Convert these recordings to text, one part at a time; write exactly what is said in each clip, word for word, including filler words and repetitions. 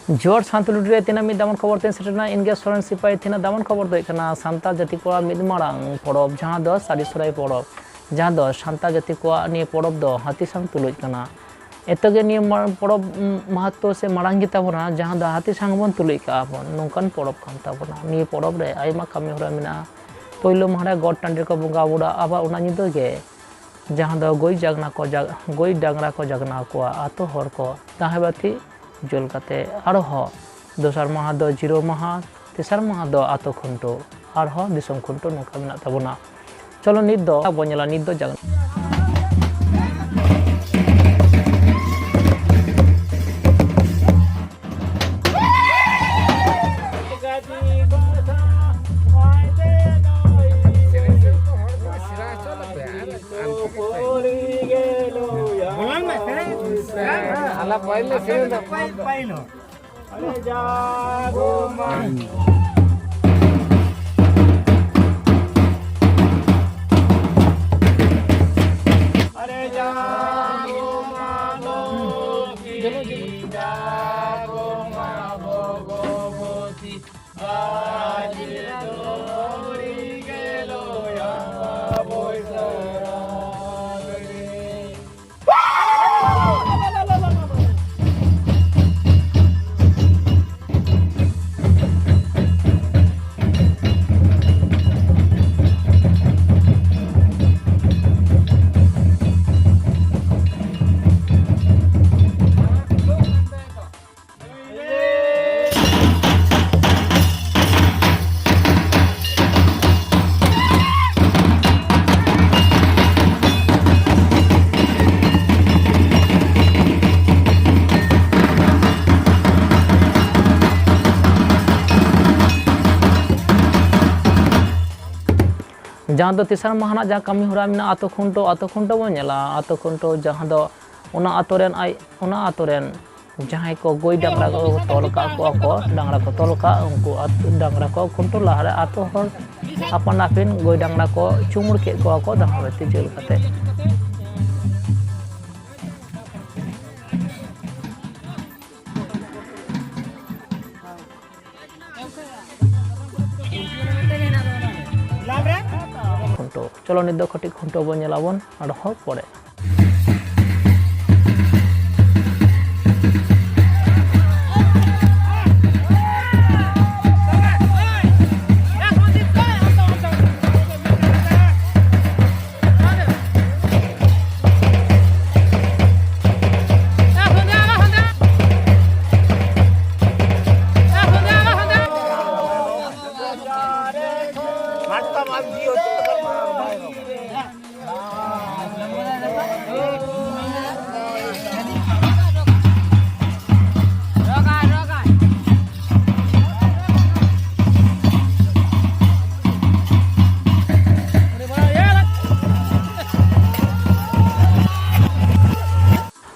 ᱡᱚᱦᱟᱨ ᱥᱟᱱᱛᱟᱲ ᱨᱮ ᱛᱤᱱᱟᱹᱜ ᱢᱤᱫ ᱫᱟᱢᱟᱱ ᱠᱷᱚᱵᱚᱨ ᱛᱮᱧ ᱥᱮᱴᱮᱨᱮᱱᱟ, ᱤᱧ ᱜᱮ ᱥᱚᱨᱮᱱ ᱥᱤᱯᱟᱹᱦᱤ᱾ ᱛᱤᱱᱟᱹᱜ ᱫᱟᱢᱟᱱ ᱠᱷᱚᱵᱚᱨ ᱫᱚ ᱦᱩᱭᱩᱜ ᱠᱟᱱᱟ ᱥᱟᱱᱛᱟᱲ ᱡᱟᱹᱛᱤ ᱠᱚᱣᱟᱜ ᱢᱤᱫ ᱢᱟᱨᱟᱝ ᱯᱚᱨᱚᱵᱽ, ᱡᱟᱦᱟᱸ ᱫᱚ ᱥᱟᱹᱨᱤ ᱥᱚᱦᱨᱟᱭ ᱯᱚᱨᱚᱵᱽ, ᱡᱟᱦᱟᱸ ᱫᱚ ᱥᱟᱱᱛᱟᱲ ᱡᱟᱹᱛᱤ ᱠᱚᱣᱟᱜ ᱱᱤᱭᱟᱹ ᱯᱚᱨᱚᱵᱽ ᱫᱚ ᱦᱟᱹᱛᱤ ᱥᱟᱝ ᱛᱩᱞᱩᱡ ᱠᱟᱱᱟ᱾ ᱮᱛᱚ ᱜᱮ ᱱᱤᱭᱟᱹ ᱢᱟᱨᱟᱝ ᱯᱚᱨᱚᱵᱽ, ᱩᱢ, ᱢᱟᱦᱟᱛᱛᱚ ᱥᱮ ᱢᱟᱨᱟᱝ ᱜᱮ ᱛᱟᱵᱚᱱᱟ, ᱡᱟᱦᱟᱸ ᱫᱚ ᱦᱟᱹᱛᱤ ᱥᱟᱝ ᱵᱚᱱ ᱛᱩᱞᱩᱡ ᱠᱟᱜᱼᱟ ᱵᱚᱱ, ᱱᱚᱝᱠᱟᱱ ᱯᱚᱨᱚᱵᱽ ᱠᱟᱱ ᱛᱟᱵᱚᱱᱟ᱾ ᱱᱤᱭᱟᱹ ᱯᱚᱨᱚᱵᱽ ᱨᱮ ᱟᱭᱢᱟ ᱠᱟᱹᱢᱤ ᱦᱚᱨᱟ ᱢᱮᱱᱟᱜᱼᱟ᱾ ᱯᱳᱭᱞᱳ ᱢᱟᱦᱟ ᱨᱮ ᱜᱚᱴ ᱴᱟᱺᱰᱤ ᱨᱮᱠᱚ ᱵᱚᱸᱜᱟ ᱵᱩᱨᱩᱜᱼᱟ, ᱟᱵᱟᱨ ᱚᱱᱟ ᱧᱤᱫᱟᱹ ᱜᱮ ᱡᱟᱦᱟᱸ ᱫᱚ ᱜᱟᱹᱭ ᱡᱟᱜᱽᱱᱟ ᱠᱚ ᱡᱟᱜ-, ᱜᱟᱹᱭ ᱰᱟᱝᱨᱟ ᱠᱚ ᱡᱟᱜᱽᱱᱟ ᱠᱚᱣᱟ ᱟᱛᱳ ᱦᱚᱲ ᱠᱚ ᱫᱟᱦᱮ ᱵᱟᱹᱛᱤ ᱡᱩᱞ ᱠᱟᱛᱮ᱾ ᱟᱨᱦᱚᱸ ᱫᱚᱥᱟᱨ ᱢᱟᱦᱟ ᱫᱚ ᱡᱤᱨᱟᱹᱣ ᱢᱟᱦᱟ, ᱛᱮᱥᱟᱨ ᱢᱟᱦᱟ ᱫᱚ ᱟᱛᱳ ᱠᱷᱩᱱᱴᱟᱹᱣ, ᱟᱨᱦᱚᱸ ᱫᱤᱥᱚᱢ ᱠᱷᱩᱱᱴᱟᱹᱣ, ᱱᱚᱝᱠᱟ ᱢᱮᱱᱟᱜ ᱛᱟᱵᱚᱱᱟ᱾ ᱪᱚᱞᱚ ᱱᱤᱛ ᱫᱚ ᱵᱚᱱ ᱧᱮᱞᱟ, ᱱᱤᱛ ᱫᱚ ᱡᱟᱜᱽᱱᱟ᱾ ᱟᱞᱟ ᱯᱟᱹᱦᱤᱞ ᱥᱮᱨᱮᱧ ᱫᱚ᱾ ᱡᱟᱦᱟᱸ ᱫᱚ ᱛᱮᱥᱟᱨ ᱢᱟᱦᱟ ᱨᱮᱱᱟᱜ ᱡᱟᱦᱟᱸ ᱠᱟᱹᱢᱤ ᱦᱚᱨᱟ ᱢᱮᱱᱟᱜᱼᱟ, ᱟᱛᱳ ᱠᱷᱩᱱᱴᱟᱹᱣ, ᱟᱛᱳ ᱠᱷᱩᱱᱴᱟᱹᱣ ᱵᱚᱱ ᱧᱮᱞᱟ᱾ ᱟᱛᱳ ᱠᱷᱩᱱᱴᱟᱹᱣ ᱡᱟᱦᱟᱸ ᱫᱚ ᱚᱱᱟ ᱟᱛᱳ ᱨᱮᱱ ᱟᱡ, ᱚᱱᱟ ᱟᱛᱳ ᱨᱮᱱ ᱡᱟᱦᱟᱸᱭ ᱠᱚ ᱜᱟᱹᱭ ᱰᱟᱝᱨᱟ ᱠᱚ ᱛᱚᱞ ᱠᱟᱜ ᱠᱚᱣᱟ ᱠᱚ, ᱰᱟᱝᱨᱟ ᱠᱚ ᱛᱚᱞ ᱠᱟᱜ, ᱩᱱᱠᱩ ᱟᱛ-, ᱰᱟᱝᱨᱟ ᱠᱚ ᱠᱷᱩᱱᱴᱟᱹᱣ ᱞᱟᱦᱟᱨᱮ ᱟᱛᱳ ᱦᱚᱲ ᱟᱯᱟᱱ ᱟᱹᱯᱤᱱ ᱜᱟᱹᱭ ᱰᱟᱝᱨᱟ ᱠᱚ ᱪᱩᱢᱩᱲ ᱠᱮᱫ ᱠᱚᱣᱟ ᱠᱚ ᱫᱟᱦᱟ ᱵᱟᱹᱛᱤ ᱡᱩᱞ ᱠᱟᱛᱮ᱾ ᱪᱚᱞᱚ, ᱱᱤᱛ ᱫᱚ ᱠᱟᱹᱴᱤᱡ ᱠᱷᱩᱱᱴᱟᱹᱣ ᱵᱚᱱ ᱧᱮᱞᱟᱵᱚᱱ, ᱟᱨᱦᱚᱸ ᱯᱚᱨᱮ᱾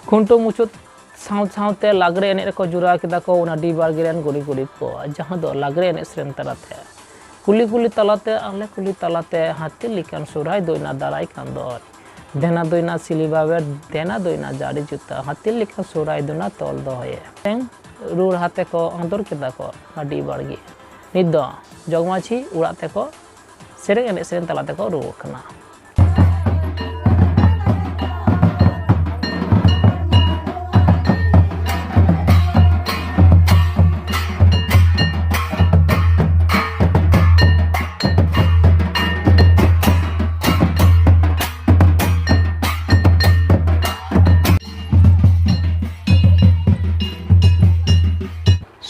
ᱠᱷᱩᱱᱴᱟᱹᱣ ᱢᱩᱪᱟᱹᱫ ᱥᱟᱶ ᱥᱟᱶᱛᱮ ᱞᱟᱜᱽᱲᱮ ᱮᱱᱮᱡ ᱨᱮᱠᱚ ᱡᱚᱲᱟᱣ ᱠᱮᱫᱟ ᱠᱚ ᱚᱱᱟ ᱰᱤ ᱵᱟᱲᱜᱮ ᱨᱮᱱ ᱜᱩᱱᱤ ᱜᱩᱨᱤᱵ ᱠᱚ, ᱡᱟᱦᱟᱸ ᱫᱚ ᱞᱟᱜᱽᱲᱮ ᱮᱱᱮᱡ ᱥᱮᱨᱮᱧ ᱛᱟᱞᱟᱛᱮ, ᱠᱩᱞᱤ ᱠᱩᱞᱤ ᱛᱟᱞᱟᱛᱮ, ᱟᱞᱮ ᱠᱩᱞᱤ ᱛᱟᱞᱟᱛᱮ, ᱦᱟᱹᱛᱤ ᱞᱮᱠᱟᱱ ᱥᱚᱦᱨᱟᱭ ᱫᱚᱭᱱᱟ ᱫᱟᱨᱟᱭ ᱠᱟᱱ ᱫᱚ᱾ ᱫᱮᱱᱟ ᱫᱚᱭᱱᱟ ᱥᱤᱞᱤ ᱵᱟᱵᱮᱨ, ᱫᱮᱱᱟ ᱫᱚᱭᱱᱟ ᱡᱟᱹᱲᱤ ᱡᱩᱛᱟ, ᱦᱟᱹᱛᱤ ᱞᱮᱠᱟᱱ ᱥᱚᱦᱨᱟᱭ ᱫᱚᱭᱱᱟ ᱛᱚᱞ ᱫᱚᱦᱚᱭᱮ᱾ ᱨᱩ ᱨᱟᱦᱟ ᱛᱮᱠᱚ ᱟᱸᱫᱳᱲ ᱠᱮᱫᱟ ᱠᱚ ᱚᱱᱟ ᱰᱤ ᱵᱟᱲᱜᱮ᱾ ᱱᱤᱛ ᱫᱚ ᱡᱚᱜᱽᱢᱟᱹᱡᱷᱤ ᱚᱲᱟᱜ ᱛᱮᱠᱚ ᱥᱮᱨᱮᱧ ᱮᱱᱮᱡ ᱥᱮᱨᱮᱧ ᱛᱟᱞᱟ ᱛᱮᱠᱚ ᱨᱩᱣᱟᱹᱲ ᱠᱟᱱᱟ᱾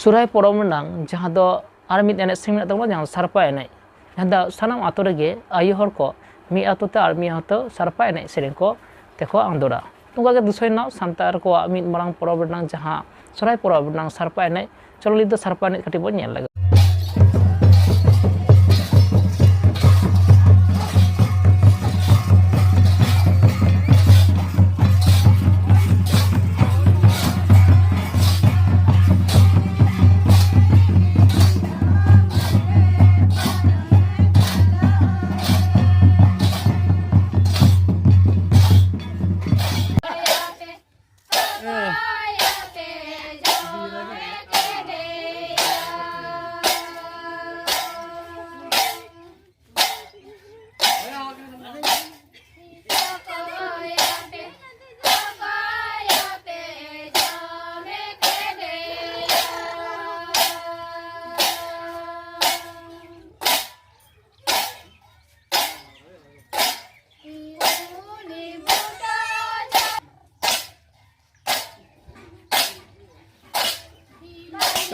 ᱥᱚᱦᱨᱟᱭ ᱯᱚᱨᱚᱵᱽ ᱨᱮᱱᱟᱝ ᱡᱟᱦᱟᱸ ᱫᱚ ᱟᱨ ᱢᱤᱫ ᱮᱱᱮᱡ ᱥᱮᱨᱮᱧ ᱢᱮᱱᱟᱜ ᱛᱟᱵᱚᱱᱟ, ᱡᱟᱦᱟᱸ ᱫᱚ ᱥᱟᱲᱯᱟ ᱮᱱᱮᱡ, ᱡᱟᱦᱟᱸ ᱫᱚ ᱥᱟᱱᱟᱢ ᱟᱛᱳ ᱨᱮᱜᱮ ᱟᱭᱳ ᱦᱚᱲ ᱠᱚ ᱢᱤᱫ ᱟᱛᱳ ᱛᱮ ᱟᱨ ᱢᱤᱫ ᱟᱛᱳ ᱥᱟᱲᱯᱟ ᱮᱱᱮᱡ ᱥᱮᱨᱮᱧ ᱠᱚ ᱛᱮᱠᱚ ᱟᱸᱫᱳᱲᱟ᱾ ᱚᱱᱠᱟ ᱜᱮ ᱫᱤᱥᱚᱭ ᱨᱮᱱᱟᱜ ᱥᱟᱱᱛᱟᱲ ᱠᱚᱣᱟᱜ ᱢᱤᱫ ᱢᱟᱨᱟᱝ ᱯᱚᱨᱚᱵᱽ ᱨᱮᱱᱟᱝ ᱡᱟᱦᱟᱸ ᱥᱚᱦᱨᱟᱭ ᱯᱚᱨᱚᱵᱽ ᱨᱮᱱᱟᱝ ᱥᱟᱲᱯᱟ ᱮᱱᱮᱡ, ᱪᱚᱞᱚ ᱱᱤᱛ ᱫᱚ ᱥᱟᱲᱯᱟ ᱮᱱᱮᱡ ᱠᱟᱹᱴᱤᱡ ᱵᱚᱱ ᱧᱮᱞ ᱞᱮᱜᱮ᱾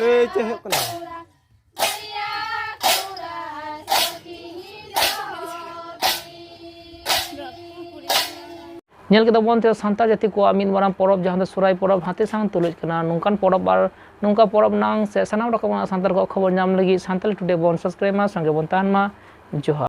ᱮᱭ ᱪᱮᱫ ᱦᱩᱭᱩᱜ ᱠᱟᱱᱟ? ᱧᱮᱞ ᱠᱮᱫᱟ ᱵᱚᱱ ᱛᱮ ᱥᱟᱱᱛᱟᱲ ᱡᱟᱹᱛᱤ ᱠᱚᱣᱟᱜ ᱢᱤᱫ ᱢᱟᱨᱟᱝ ᱯᱚᱨᱚᱵᱽ, ᱡᱟᱦᱟᱸ ᱫᱚ ᱥᱚᱦᱨᱟᱭ ᱯᱚᱨᱚᱵᱽ ᱦᱟᱹᱛᱤ ᱥᱟᱶ ᱛᱩᱞᱩᱡ ᱠᱟᱱᱟ᱾ ᱱᱚᱝᱠᱟᱱ ᱯᱚᱨᱚᱵᱽ ᱟᱨ ᱱᱚᱝᱠᱟ ᱯᱚᱨᱚᱵᱽ ᱱᱟᱝ ᱥᱮ ᱥᱟᱱᱟᱢ ᱨᱚᱠᱚᱢᱟᱜ ᱥᱟᱱᱛᱟᱲ ᱠᱚᱣᱟᱜ ᱠᱷᱚᱵᱚᱨ ᱧᱟᱢ ᱞᱟᱹᱜᱤᱫ ᱥᱟᱱᱛᱟᱲᱤ ᱴᱩᱰᱮ ᱵᱚᱱ ᱥᱟᱵᱥᱠᱨᱟᱭᱤᱵ ᱢᱟ, ᱥᱚᱸᱜᱮ ᱵᱚᱱ ᱛᱟᱦᱮᱱ ᱢᱟ᱾ ᱡᱚᱦᱟᱨ᱾